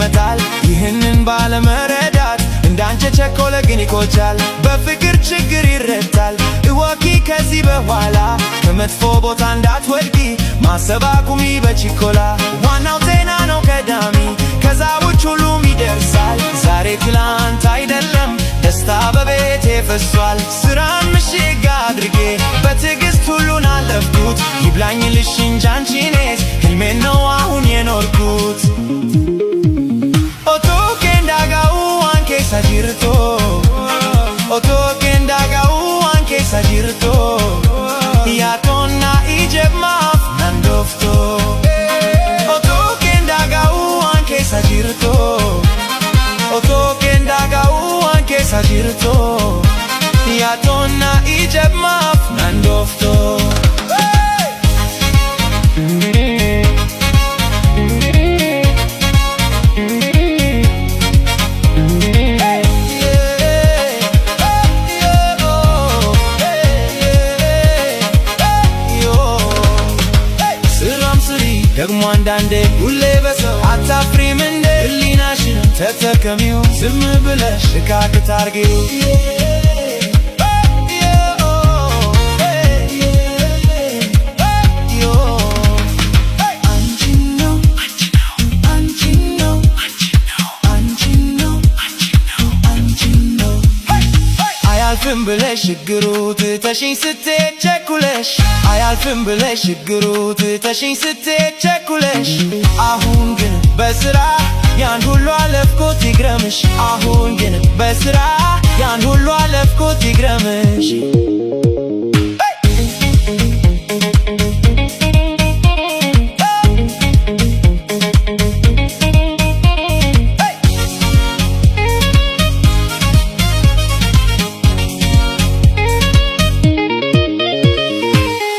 ይመጣል። ይህንን ባለመረዳት እንዳንቺ የቸኮለ ግን ይቆጫል። በፍቅር ችግር ይረታል። እወቂ ከዚህ በኋላ ከመጥፎ ቦታ እንዳትወድቂ፣ ማሰብ አቁሚ በችኮላ። ዋናው ጤና ነው ቀዳሚ፣ ከዛ ውጭ ሁሉም ይደርሳል። ዛሬ ትላንት አይደለም፣ ደስታ በቤቴ ፈሷል። ስራን ምሽግ አድርጌ በትዕግስት ሁሉን አለፍኩት። ይብላኝልሽ እንጂ አንቺኔስ ህልሜን ነው አሁን የኖርኩት። Otoo keen dhaga'uu waan keessa jirtu, otoo keen dhaga'uu waan keessa jirtu, yaaddoon ijemaaf nan dhooftu. Otoo keen dhaga'uu waan keessa jirtu, otoo keen dhaga'uu waan keessa jirtu, yaaddoon ijemaaf nan dhooftu. Hey! Hey, yeah, hey, oh, hey, yeah, hey, oh. Hey! ስራም ስሪ ደግሞ አንዳንዴ፣ ሁሌ በሰው አታፍሪም እንዴ? ህሊናሽን ተጠቀሚው፣ ዝም ብለሽ እካክት አርጊው። Hey, yeah, oh, hey, yeah, hey, oh. Hey! አንቺን ነው፣ አንቺን ነው፣ አንቺን ነው፣ አንቺን ነው። አያልፍም ብለሽ ችግሩ ትተሽኝ ስትሄድ ቸኩለሽ፣ አያልፍም ብለሽ ችግሩ ትተሽኝ ስትሄድ ቸኩለሽ፣ አሁን ግን በስራ ያን ሁሉ አለፍኩት ይግረምሽ። አሁን ግን በስራ ያን ሁሉ አለፍኩት ይግረምሽ። Hey! Hey!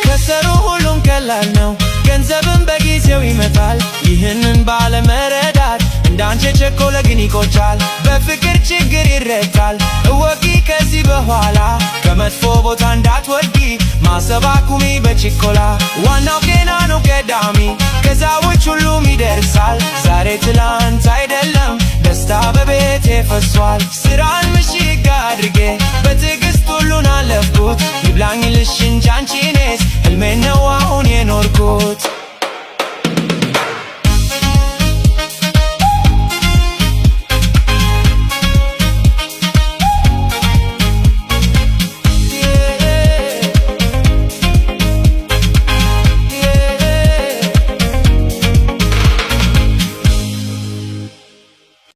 ከሰሩ ሁሉም ቀላል ነው፣ ገንዘብም በጊዜው ይመጣል። ይህንን ባለመረዳት እንዳንቺ የቸኮለ ግን ይቆጫል። በፍቅር ችግር ይረታል። እወቂ ከዚህ በኋላ ከመጥፎ ቦታ እንዳትወድቂ፣ ማሰብ አቁሚ በችኮላ። ዋናው ጤና ነው ቀዳሚ፣ ከዛ ውጭ ሁሉም ይደርሳል። ዛሬ ትላንት አይደለም፣ ደስታ በቤቴ ፈሷል። ስራን ምሽግ አድርጌ በትዕግስት ሁሉን አለፍኩት። ይብላኝልሽ እንጂ አንቺኔስ ህልሜን ነው አሁን የኖርኩት።